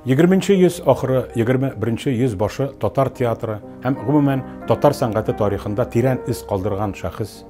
20 йөз ахыры, 21 йөз башы татар театры һәм гомумән татар сәнгате тарихында тирән эз калдырган шәхес,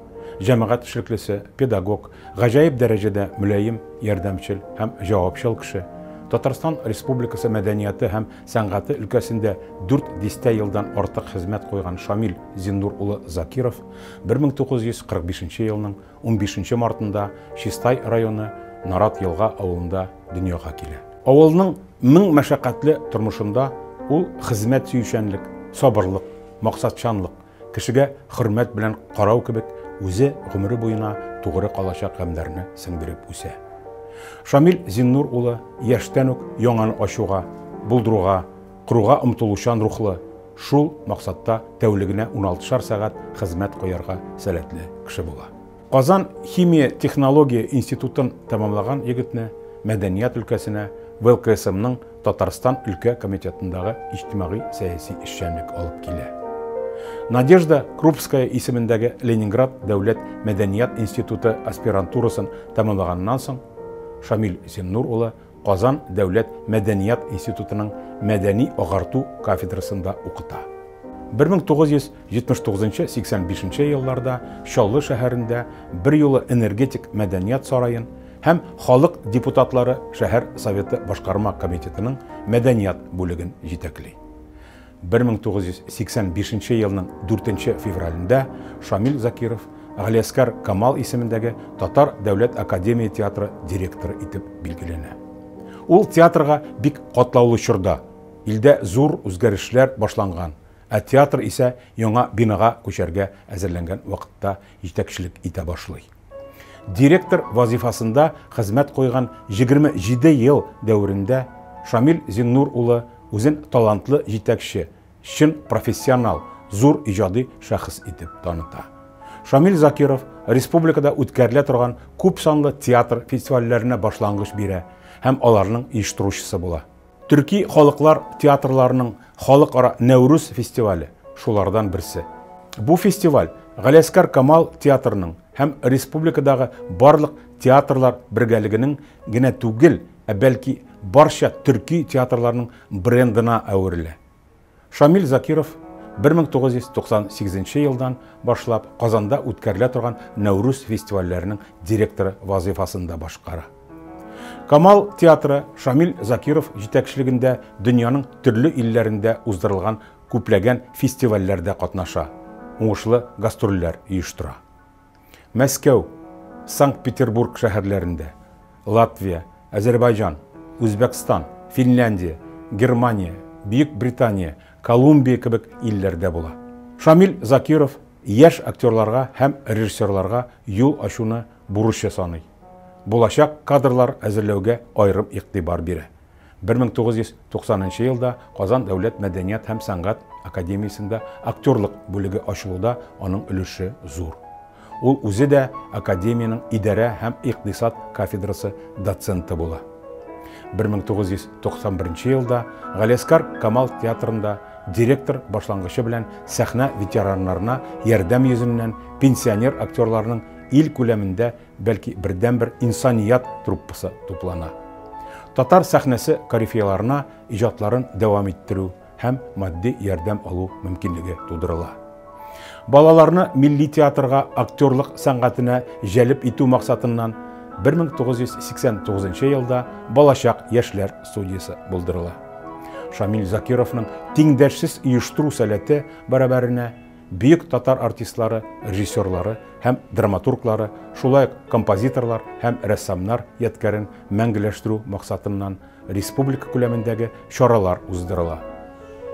җәмәгать эшлеклесе, педагог, гаҗәеп дәрәҗәдә мөлаем, ярдәмчел һәм җавапчыл кеше, Татарстан Республикасы мәдәнияте һәм сәнгате өлкәсендә 4 дистә елдан артык хезмәт куйган Шамил Зиннур улы Закиров 1945 елның 15 мартында Чистай районы Нарат Елга авылында дөньяга килә. Авылның мең мәшәкатьле тормышында ул хезмәт сөючәнлек, сабырлык, максатчанлык, кешегә хөрмәт белән карау кебек үзе гомере буена тугры калачак гамьләрне сеңдереп үсә. Шамил Зиннур улы яшьтән үк яңаны ачуга, булдыруга, коруга омтылучан рухлы, шул максатта тәүлегенә 16 сәгать хезмәт куярга сәләтле кеше була. Казан химия технология институтын тәмамлаган егетне мәдәният өлкәсенә ВЛКСМның Татарстан өлкә комитетындагы иҗтимагый сәяси эшчәнлек алып килә. Надежда Крупская исемендәге Ленинград дәүләт мәдәният институты аспирантурасын тәмамлаганнан соң Шамил Зиннур улы Казан дәүләт мәдәният институтының мәдәни агарту кафедрасында укыта. 1979-85 елларда Чаллы шәһәрендә берьюлы энергетик мәдәният сараен һәм халык депутатлары шәһәр советы башкарма комитетының мәдәният бүлеген җитәкли. 1985 елның 4 февралендә Шамил Закиров Галиәсгар Камал исемендәге Татар дәүләт академия театры директоры итеп билгеләнә. Ул театрга бик катлаулы чорда, илдә зур үзгәрешләр башланган, ә театр исә яңа бинага күчәргә әзерләнгән вакытта җитәкчелек итә башлый. Директор вазифасында хезмәт куйган 27 ел дәверендә Шамил Зиннур улы үзен талантлы җитәкче, чын профессионал, зур иҗади шәхес итеп таныта. Шамил Закиров республикада үткәрелә торган күп санлы театр фестивальләренә башлангыч бирә һәм аларның оештыручысы була. Төрки халыклар театрларының халыкара Нәүрүз фестивале шулардан берсе. Бу фестиваль Галиәсгар Камал театрының һәм республикадагы барлык театрлар бергәлегенең генә түгел, ә бәлки барча төрки театрларның брендына әверелә. Шамил Закиров 1998 елдан башлап Казанда үткәрелә торган Нәүрүз фестивальләренең директоры вазифасын да башкара. Камал театры Шамил Закиров җитәкчелегендә дөньяның төрле илләрендә уздырылган күпләгән фестивальләрдә катнаша, уңышлы гастрольләр оештыра. Мәскәү, Санкт-Петербург шәһәрләрендә, Латвия, Азербайҗан, Үзбәкстан, Финляндия, Германия, Бөек Британия, Колумбия кебек илләрдә була. Шамил Закиров яшь актерларга һәм режиссерларга юл ачуны бурычы саный. Булачак кадрлар әзерләүгә аерым игътибар бирә. 1990 елда Казан дәүләт мәдәният һәм сәнгать академиясендә актерлык бүлеге ачылуда аның өлеше зур. Ул үзе дә академиянең идарә һәм икътисад кафедрасы доценты була. 1991 елда Галиәсгар Камал театрында директор башлангычы белән сәхнә ветераннарына ярдәм йөзеннән пенсионер актерларның ил күләмендә бәлки бердәнбер инсаният труппасы туплана. Татар сәхнәсе корифейларына иҗатларын дәвам иттерү һәм матди ярдәм алу мөмкинлеге тудырыла. Балаларны милли театрга актерлык сәнгатенә җәлеп итү максатыннан 1989 елда Балачак яшьләр студиясе булдырыла. Шамил Закировның тиңдәшсез оештыру сәләте барабәренә бөек татар артистлары, режиссерлары һәм драматурглары, шулай ук композиторлар һәм рәссамнар ядкәрен мәңгеләштерү максатыннан республика күләмендәге чаралар уздырыла.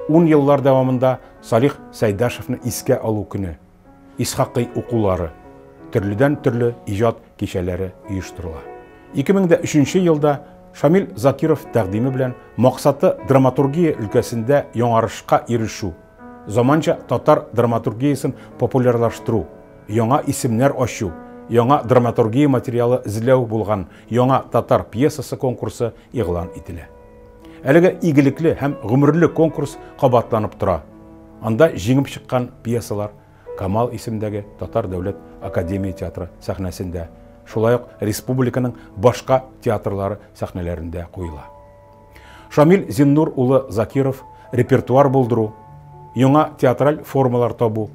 10 еллар дәвамында Салих Сәйдашевны искә алу көне, Исхакый укулары, төрледән төрле иҗат кичәләре оештырыла. 2003 елда Шамил Закиров тәкъдиме белән максаты драматургия өлкәсендә яңарышка ирешү, заманча татар драматургиясен популярлаштыру, яңа исемнәр ачу, яңа драматургия материалы эзләү булган яңа татар пьесасы конкурсы игълан ителә. Әлеге игелекле һәм гомерле конкурс кабатланып тора. Анда җиңеп чыккан пьесалар Камал исемендәге Татар дәүләт академия театры сәхнәсендә, шулай ук республиканың башка театрлары сәхнәләрендә куела. Шамил Зиннур улы Закиров репертуар булдыру, яңа театраль формалар табу,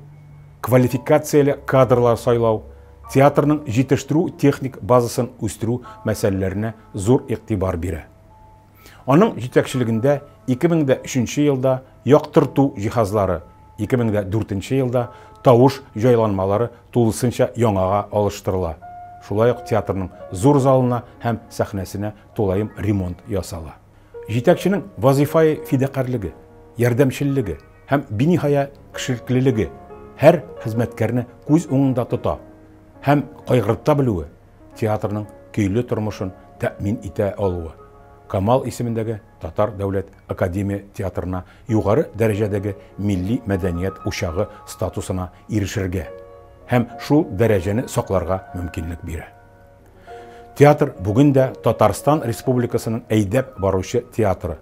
квалификацияле кадрлар сайлау, театрның җитештерү техник базасын үстерү мәсьәләләренә зур игътибар бирә. Аның җитәкчелегендә 2003 елда яктырту җиһазлары, 2004 елда тавыш җайланмалары тулысынча яңага алыштырыла. Шулай ук театрның зур залына һәм сәхнәсенә тулаем ремонт ясала. Җитәкченең вазифаи фидакарьлеге, ярдәмчеллеге һәм биниһая кешелеклелеге һәр хезмәткәрне күз уңында тота һәм кайгырта белүе театрның көйле тормышын тәэмин итә алуы Камал исемендәге Татар дәүләт академия театрына югары дәрәҗәдәге милли мәдәният учагы статусына ирешергә һәм шул дәрәҗәне сакларга мөмкинлек бирә. Театр бүген дә Татарстан Республикасының әйдәп баручы театры,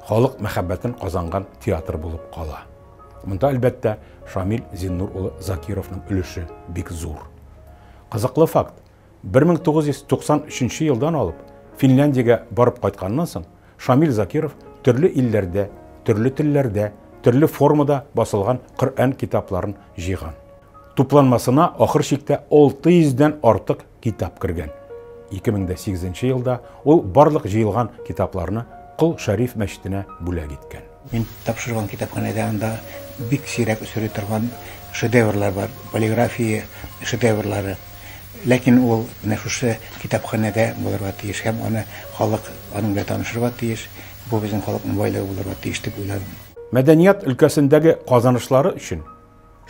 халык мәхәббәтен казанган театр булып кала. Монда, әлбәттә, Шамил Зиннур улы Закировның өлеше бик зур. Кызыклы факт, 1993 елдан алып Финляндиягә барып кайтканнан соң, Шамил Закиров төрле илләрдә, төрле телләрдә, төрле формада басылган Коръән китапларын җыйган. Тупланмасына ахыр чиктә 600дән артык китап кергән. 2008 елда ул барлык җыелган китапларны Кол Шәриф мәчетенә бүләк иткән. Мин тапшырган китапханәдә анда бик сирәк очрый торган шедеврлар бар, полиграфия шедеврлары. Ләкин ул менә шушы китапханәдә булырга тиеш һәм аны халык аның белән танышырга тиеш. Бу безнең халыкның байлыгы булырга тиеш дип уйладым. Мәдәният өлкәсендәге казанышлары өчен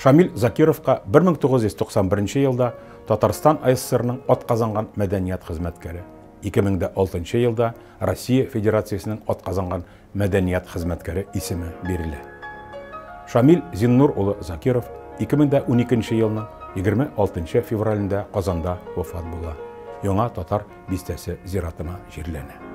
Шамил Закировка 1991 елда Татарстан АССРның атказанган мәдәният хезмәткәре, 2006 елда Россия Федерациясенең атказанган мәдәният хезмәткәре исеме бирелә. Шамил Зиннур улы Закиров 2012 елның 26 февралендә Казанда вафат була. Яңа Татар бистәсе зиратына җирләнә.